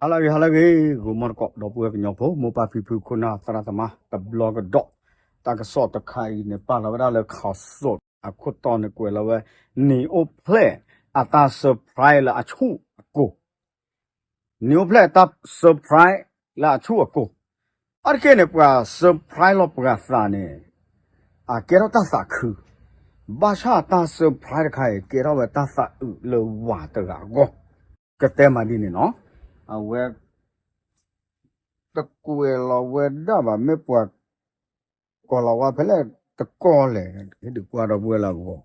ဟါလၢအဂ့ၤ ဟါလၢအဂ့ၤ ဂီၤမီတကိး ဒီပုၢ်ဝဲၢ်ကညီဖိ မိၢ်ပၢ်ဖံဖု ခိၣ်နၢ်သရၣ်သမါ တဘျီကဒီး တၢ်ကစီၣ်တခါအံၤန့ၣ် ပာ်လီၤဝဲဒၣ်လၢ ခီးစိး အခိၣ်တီန့ၣ် ကွဲးလီၤဝဲ နံၤအိၣ်ဖျဲၣ်အတၢ် surprise လၢအဆူၣ်အကိၢ် နံၤအိၣ်ဖျဲၣ်အတၢ် surprise လၢအဆူၣ်အကိၢ် အါတက့ၢ်န့ၣ် ပှၤ surprise လီၤပှၤသးန့ၣ် အကဲထီၣ်တၢ်သးခု ဘၣ်ဆၣ်တၢ် surprise တခါအံၤ ကဲထီၣ်ဝဲတၢ်သးအုးလၢဝၤတဂၤအဂီၢ် ကတဲမးဒ်န့ၣ်နီၤ အဝဲ တကွဲးလီၤဝဲဒၣ်ဘၣ် မ့ၢ်ပှၤ ကိးလီၤဝဲဖဲလဲၣ်တကီၢ်လဲၣ် ဟ့ၣ်ဒုးကွၢ်ဒီပုၢ်ဝဲၢ်လၢအဂီၢ်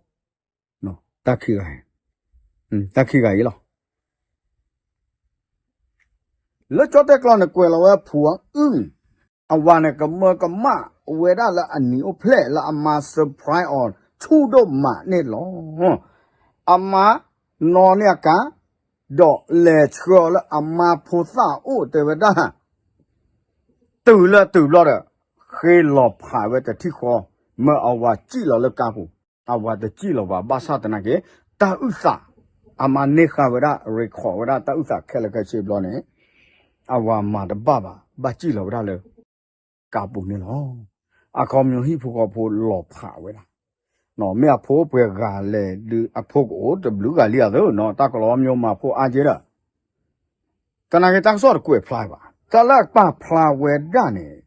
တၢ်ခံဂၤ တၢ်ခံဂၤအံၤလီၤ လၢကၠီၣ်တဲၣ်ကျီန့ၣ် ကွဲးလီၤဝဲဖုအုၣ် အဝၤန့ၣ် ကမၢကမၣ်ဝဲဒၣ်လၢအနံၤအိၣ်ဖျဲၣ်လၢအမါ surprise အီၤ ဆူၣ်ဒိၣ်မးန့ၣ်လီၤ အမါ နီၢ်န့ၢ်အကါ ဒီးလဲၤဆှၢလၢအမါဖိသၣ်အအိၣ်တဲဝဲဒၣ် တုၤလၢတုၤဘျီဒီး ဃ့လီၤဖးဝဲတထံၣ်ဃီ မၢအဝၤစံၣ်လီၤလၢကါပူၤ အဝၤတစံၣ်လီၤဘၣ် ဘၣ်ဆၣ်သနာ်က့ တၢ်အုၣ်သး အမါန့ၢ်ဃာ်ဝဲဒၣ် record ဝဲဒၣ်တၢ်အုၣ်သးခဲလၢာ်ခဲဆ့ဘျီန့ၣ် အဝၤမၤတဘၣ်ဘၣ် ဘၣ်စံၣ်လီၤဝဲဒၣ်လၢ ကါပူၤန့ၣ်လီၤ. အခီပညီဟံၣ်ဖိဃီဖိလီၤဖးဝဲဒၣ် မ့ၢ်အဖိပှဲၤဂၤလဲၣ်ဒုး အဖိကအိၣ်တဘျုးဂၤလံအသးနီၤ တၢ်ကလီၤမၠိမၤဖိအါက့ဒီး သနာ်က့တၢ်ကစီၣ်တကွဲးဖျါဘၣ် တၢ်လၢအပာ်ဖျါဝဲဒၣ်န့ၣ်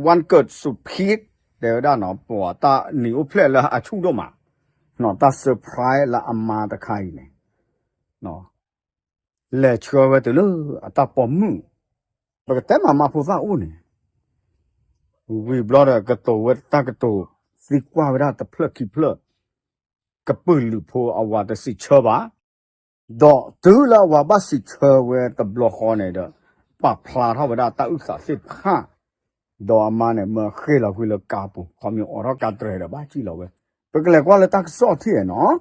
ဝၣ်ကၢၣ်စူးဖံး တဲဝဲဒၣ်နီၤ ပှၤတၢ်နံၤအိၣ်ဖျဲၣ်လၢအဆူၣ်ဒိၣ်မး တၢ် surprise လၢအမါတခါအံၤန့ၣ် လဲၤဆှၢဝဲတုၤလၢအတၢ်ပိာ်မုၣ် ပကတဲမးမါဖိသၣ်အိၣ်န့ၣ် ဝံၤဘျီဒီးကတိၤဝဲတၢ်ကတိၤ သံကွၢ်ဝဲဒၣ်တဖျၢၣ်ခံဖျၢၣ် ကပုာ်လုးဖိအဝၤတစံးဆၢဘၣ် ဒီးတုၤလၢအဝၤဘၣ်စံးဆၢဝဲတဘျီဃီန့ၣ်ဒီး ပာ်ဖျါထီၣ်ဝဲဒၣ်တၢ်အုၣ်သးသ့ၣ်တဖၣ် ဒီးအမါန့ၣ် မၢဃ့ၢ်လီၤကွံာ်လၢကါပူၤ ခီပညီအိးထီၣ်ကါတြဲၤဒီးဘၣ်စံၣ်လီၤဝဲ ပကလဲၤကွၢ်လၢတၢ်ကစီၣ်ထံၣ်နီၤ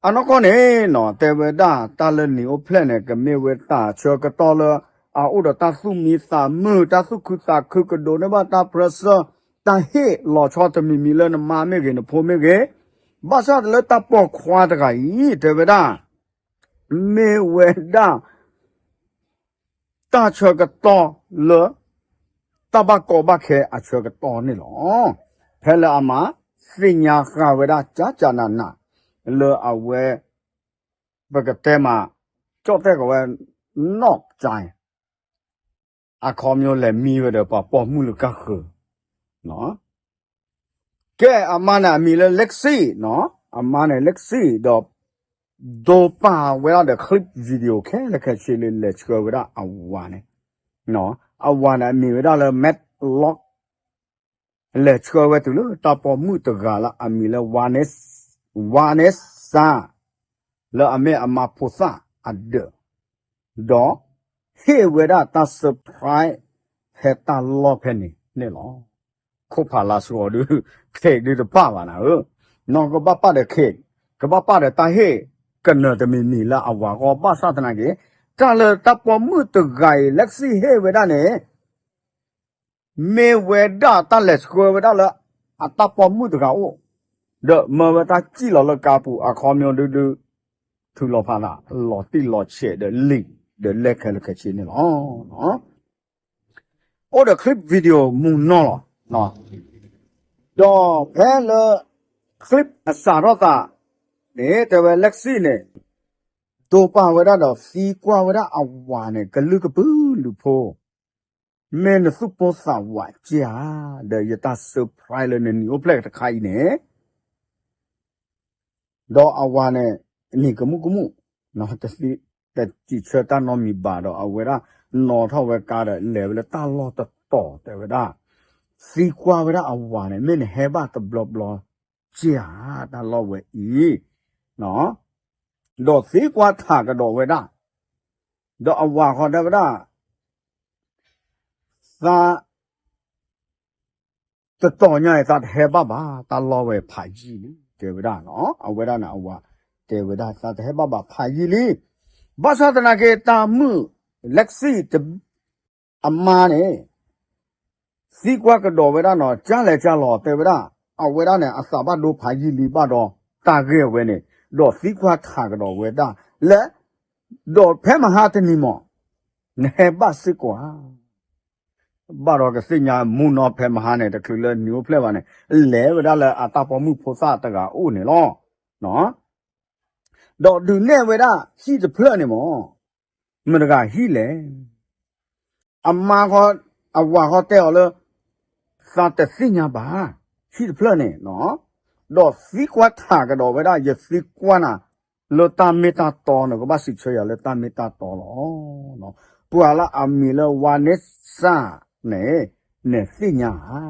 အနီၢ်ကီၢ်န့ၣ်နီၤ တဲဝဲဒၣ်တၢ်လၢနံၤအိၣ်ဖျဲၣ်န့ၣ် ကမ့ၢ်ဝဲတၢ်ဆၢကတီၢ်လၢ အအိၣ်ဒီးတၢ်သူၣ်မံသးမုာ် တၢ်သူၣ်ခုသးခု ကဒိးန့ၢ်ဘၣ်တၢ် pressure တၢ်ဟ့ၣ်လီၤဆီတမံၤမံၤလၢနမါမ့ၢ်ဂ့ၤ နဖိမ့ၢ်ဂ့ၤ ဘၣ်ဆၣ်တလၢတၢ်ပိာ်ခွါတဂၤအံၤ တဲဝဲဒၣ် မ့ၢ်ဝဲဒၣ် တၢ်ဆၢကတီၢ်လၢ တၢ်ဘၣ်ကီဘၣ်ခဲအဆၢကတီၢ်န့ၣ်လီၤ. ဖဲလၢအမါသ့ၣ်ညါဃာ်ဝဲဒၣ် ကၠၢကၠၢနးနး လၢအဝဲ ပကတဲမး ကၠီၣ်တဲၣ်ကီးဝဲ နီၢ်ကၠၢ အခီပညီလဲၤမံဝဲဒီးပှၤပိာ်မုၣ်လၢကါဃၢၤ ကဲ အမါန့ၣ်အမံၤလၢ Lexi နီၤ အမါန့ၣ် Lexi ဒီး ဒိပာ်ဝဲဒၣ်ဒီး clip video ခဲလၢာ်ခဲဆ့လၢလဲၤဆှၢဝဲဒၣ်အဝၤန့ၣ် အဝၤန့ၣ်အမံၤဝဲဒၣ်လၢ Matlock လဲၤဆှၢဝဲတုၤလၢတၢ်ပိာ်မုၣ်တဂၤလၢအမံၤလၢ Vanessa လၢအမ့ၢ်အမါဖိသၣ်အဒၢး ဒီး ဟ့ၣ်ဝဲဒၣ်တၢ် surprise ဖဲတၢ်လီၢ်ဖဲန့ၣ်န့ၣ်လီၤ. ခိၣ်ဖးလါဆှီဒုး cake ဒုးတပာ်ဘၣ်နၤဧၢ, နီၢ်ကဘၣ်ပာ်ဒီး cake ကဘၣ်ပာ်ဒီးတၢ်ဟ့ၣ် ကနၢၤတမံၤမံၤလၢအဝၤဂီၢ် ဘၣ်ဆၣ်သနာ်က့ တၢ်လၢတၢ်ပိာ်မုၣ်တဂၤအံၤ Lexi ဟ့ၣ်ဝဲဒၣ်န့ၣ် မ့ၢ်ဝဲဒၣ်တၢ်လဲၤဆှၢဝဲဒၣ်လၢ အတၢ်ပိာ်မုၣ်တဂၤအိၣ်, ဒီးမၢဝဲတၢ်စံၣ်လီၤလၢကါပူၤ အခီပညီဒုဒု ထုးလီၤဖးလၢ လီၤတံၢ်လီၤဆဲးဒီးလံာ် ဒီးလဲခဲလၢာ်ခဲဆ့န့ၣ်လီၤ. အိၣ်ဒီး clip video မုၢ်နီၢ်လီၤ. ဒီးဖဲလၢ clip အစးထီၣ်သးန့ၣ် တဲဝဲ Lexi န့ၣ် ဒိပာ်ဝဲဒၣ်ဒီးသံကွၢ်ဝဲဒၣ်အဝၤန့ၣ် ကလုၢ်ကပုာ်လုးဖိ မ့ၢ်နသူၣ်ပိၢ်သးဝးကဲဧါ, ဒီးယတၢ် surprise လၢနနံၤအိၣ်ဖျဲၣ်တခါအံၤန့ၣ် ဒီးအဝၤန့ၣ် နံၤကမူၣ်ကမူၣ် တသံ တစံးဆၢတၢ်နီတမံၤဘၣ်ဒီး အဝဲဒၣ်နီၣ်ထီၣ်ဝဲကါဒီး လဲၤဝဲလၢတၢ်လီၢ်တတီၤ တဲဝဲဒၣ် သံကွၢ်ဝဲဒၣ်အဝၤန့ၣ် မ့ၢ်နဟဲဘၣ်တဘျီဘျီ ကဲဧါ တၢ်လီၢ်ဝဲအံၤ ဒီးသံကွၢ်ထးကဒီးဝဲဒၣ်, ဒီးအဝၤဃီတဲဝဲဒၣ် သး တတီၤညါအံၤ သးတဟဲဘၣ်ဘၣ်, တၢ်လီၢ်ဝဲဖးယံာ်လံ တဲဝဲဒၣ်နီၤ, အဝဲဒၣ်န့ၣ် အဝၤတဲဝဲဒၣ် သးတဟဲဘၣ်ဘၣ် ဖးယံာ်လံ, ဘၣ်ဆၣ်သနာ်က့ တၢ်မုၣ် Lexi အမါန့ၣ် သံကွၢ်ကဒီးဝဲဒၣ်နီၤ, ကၢ်လဲၤကၢ်လီၤ တဲဝဲဒၣ်, အဝဲဒၣ်န့ၣ် အသးဘၣ်ဒိဖးယံာ်လံဘၣ်ဒီး တၢ်ဂ့ၢ်ဝဲန့ၣ်, ဒီးသံကွၢ်ထးကဒီးဝဲဒၣ် လၢ ဒီးဖဲမဟါတနံၤမး နဟဲဘၣ်စ့ၢ်ကီးဧါ. ဘၣ်ဒီးကသ့ၣ်ညါမူနီၤ ဖဲမဟါန့ၣ် တချုးလၢနံၤအိၣ်ဖျဲၣ်ဘၣ်န့ၣ် လဲၤဝဲဒၣ်လၢအတၢ်ပိာ်မုၣ်ဖိသၣ်တဂၤအိၣ်န့ၣ်လီၤ. ဒီးဒုးနဲၣ်ဝဲဒၣ်ဟံၣ်တဖျၢၣ်န့ၣ်မး မတၤတဂၤဟံၣ်လဲၣ်. အမါဃီ, အဝၤဃီတဲအီၤလၢ သးတသ့ၣ်ညါဘၣ် ဟံၣ်တဖျၢၣ်န့ၣ်, ဒီးသံကွၢ်ထးကဒီးဝဲဒၣ် ယသံကွၢ်နၤ လၢတၢ်မ့ၢ်တၢ်တီ နကဘၣ်စံးဆၢယၤလၢတၢ်မ့ၢ်တၢ်တီလီၤ. ပှၤလၢအမံၤလၢ Vanessa န့ၣ် နသ့ၣ်ညါဧါ.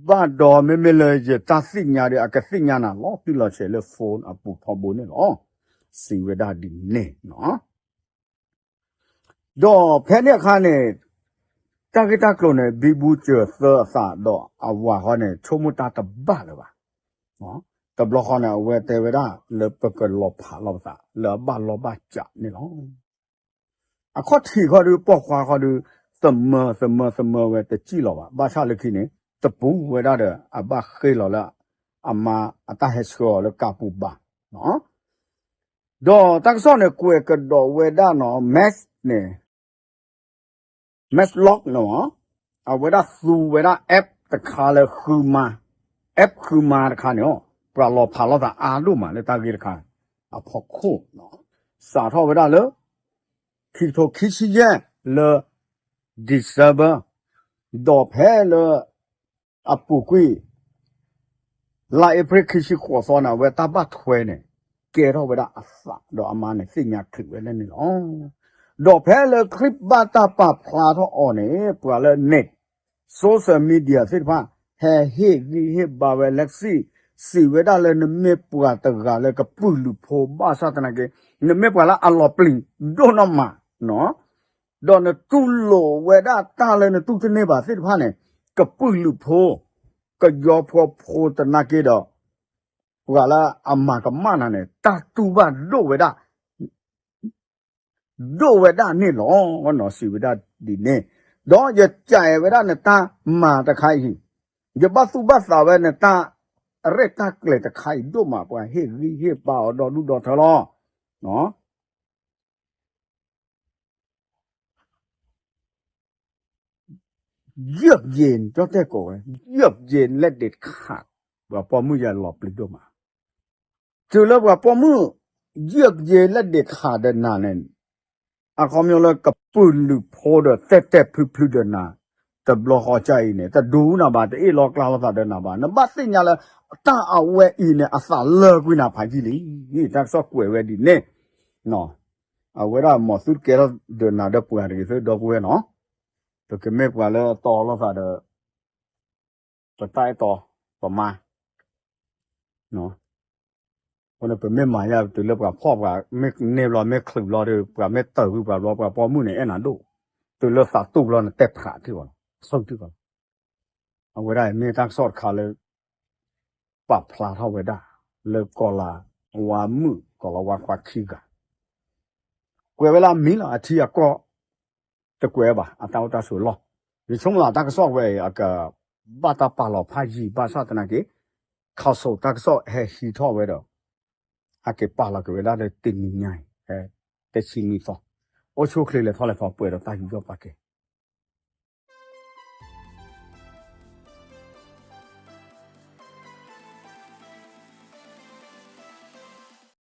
ဘၣ်ဒီးမ့မ့ၢ်လၢယတၢ်သ့ၣ်ညါဒီး အကသ့ၣ်ညါနၤလီၤတံၢ်လီၤဆဲးလၢ phone အပူၤထီဘိန့ၣ်လီၤ. စံးဝဲဒၣ်ဒ်န့ၣ်နီၤ. ဒီးဖဲန့ၣ်အခါန့ၣ် တၢ်ဂ့ၢ်တၢ်ကျိၤန့ၣ် ဘံဘူစၢၤသၢအသးဒီးအဝၤဃီန့ၣ် ဆိကမိၣ်တၢ်တဘၣ်လၢၤဘၣ်. တဘျီဃီန့ၣ် အဝဲတဲဝဲဒၣ်လၢ ပကလီၤဖးလိာ်ပသးလၢအဘၣ်လီၢ်ဘၣ်စးန့ၣ်လီၤ. အခီၣ်ထံးခီဒီး ပိာ်ခွါခီဒီး သမၢသမၢသမၢဝဲတစံၣ်လီၤဘၣ်. ဘၣ်ဆၣ်လၢခံန့ၣ် တပူၤဝဲဒၣ်ဒီး အဘၣ်ဃ့ၢ်လီၤလၢ အမါအတၢ်ဟဲဆှၢအီၤလၢကးပူၤဘၣ်. ဒီးတၢ်ကစီၣ်န့ၣ် ကွဲးကဒီးဝဲဒၣ်နီၤ Max န့ၣ် Max Lock န့ၣ် အဝဲဒၣ်သူဝဲဒၣ် app တခါလၢ ဃုမါ, app ဃုမါတခါန့ၣ် ပှၤလီၤဖးလိာ်သးအါဒိၣ်မးလၢတၢ်ဂ့ၢ်တခါ အဖီခိၣ် စးထီၣ်ဝဲဒၣ်လၢ ခံကထိခံဆံယဲၢ် လၢ December ဒီးဖဲလၢ အပူၤကွံာ် လါအ့ဖြ့ၣ်ခံဆံဃိးသီန့ၣ် အဝဲတၢ်ဘၣ်ထွဲန့ၣ် ကဲထီၣ်ဝဲဒၣ်အသးဒီးအမါန့ၣ် သ့ၣ်ညါချုးဝဲလၢန့ၣ်လီၤ. ဒီးဖဲလၢခရံာ်ဘၣ်တၢ်ပာ်ဖျါထီၣ်အီၤန့ၣ် ပှၤလၢ net social media သ့ၣ်တဖၣ် ဟဲဟ့ၣ်ဂံၢ်ဟ့ၣ်ဘါဝဲ Lexi စံးဝဲဒၣ်လၢနမ့ၢ်ပှၤတဂၤလၢကပုာ်လုးဖိဘၣ်ဆၣ်သနာ်က့ နမ့ၢ်ပှၤလၢအလီၤပျံၤဒိၣ်နီၢ်မး ဒီးနတူၢ်လိာ်ဝဲဒၣ်တၢ်လၢနတူၢ်တန့ၢ်ဘၣ်သ့ၣ်တဖၣ်န့ၣ် ကပုာ်လုးဖိ ကယီဖီဖိသနာ်က့ဒီး ပှၤလၢအမၤကမၣ်နၤန့ၣ် တၢ်တူၢ်ဘၣ်ဒိၣ်ဝဲဒၣ် ဒိၣ်ဝဲဒၣ်န့ၣ်လီၤ. စံးဝဲဒၣ်ဒ်န့ၣ် ဒီးယစံးဝဲဒၣ်နတၢ်မၤတခါအံၤ ယဘၣ်သူၣ်ဘၣ်သးဝဲနတၢ်ရဲၣ်တၢ်ကျဲၤတခါအံၤဒိၣ်မး ပှၤဟ့ၣ်ဂံၢ်ဟ့ၣ်ဘါအီၤဒီဒူၣ်ဒီထၢလီၤ. ယပ်ရေ တဲကိးဝဲ ယပ်ရေ လက်ဒ့ခး ပှၤပိာ်မုၣ်ယဲလီၤပျံၤဒိၣ်မး တုၤလၢပှၤပိာ်မုၣ် ယပ်ရေ လက်ဒ့ခး ဒီးနၤန့ၣ် အခီပညီလၢကပုာ်လုးဖိဒီးတဲာ်တဲာ်ဖျုးဖျုးဒီးနၤ တဘျီဃီကၢ်အံၤန့ၣ် တဒူနၤဘၣ် တအ့ၣ်လိာ်ကျါလိာ်သးဒီးနၤဘၣ် နဘၣ်သ့ၣ်ညါလၢ တၢ်အဝဲအံၤန့ၣ် အသးလၢကွံာ်နၤဖးယံာ်လံ. တၢ်ကစီၣ်ကွဲးဝဲဒ်န့ၣ် အဝဲဒၣ်မ်သုတကဲထီၣ်ဒီးနၤဒီးပှၤတဂ့ၤသုဒီပုၢ်ဝဲၢ်နီၤ ပကမ့ၢ်ပှၤလၢအတီလိာ်သးဒီး ပတၢ်အဲၣ်တီ ပမါ အဃိန့ၣ် ပမ့ၢ်မၤယါတုၤလၢပှၤဖီၣ်ပှၤ မ့ၢ်န့ၢ်ဘျီ မ့ၢ်ချုးဘျီဒီး ပှၤမ့ၢ်တၢၢ်ကွံာ်ပှၤဘျီ ပှၤပိာ်မုၣ်န့ၣ် အဲၣ်နၤဒိၣ် တုၤလၢသးတူၢ်ဘျီန့ၣ် တဲဖးထံၣ်ဘၣ်လီၤ ဆၢထံၣ်ဘၣ်လီၤ အဝဲဒၣ်မ့ၢ်တၢ်ကစီၣ်တခါလၢ ပာ်ဖျါထီၣ်ဝဲဒၣ် လၢကီၤလၤဝါမုၣ် ကီၤလၤဝါခွါခံဂၤ ကွဲးဝဲလၢအမံၤလီၤ အထံအကီၢ် တကွဲးဘၣ် အတၢ်အိၣ်တၢ်ဆိးလီၢ် ယဆိကမိၣ်လၢတၢ်ကစီၣ်ဝဲအံၤ အကဘၣ်တၢ်ပာ်လီၤဖးယံာ် ဘၣ်ဆၣ်သနာ်က့ ခးစိးတၢ်ကစီၣ်ဟဲဟံးထီၣ်ဝဲဒီး အက့ၤပာ်လီၤက့ၤဝဲဒၣ်လၢတနံၤညါအံၤ ဟဲ တဆံနွံသီ အိၣ်ဆူၣ်အိၣ်ချ့လဲၤထီၣ်လဲၤထီပှဲၤဒီးတၢ်ယူးယီၣ်ပာ်ကဲ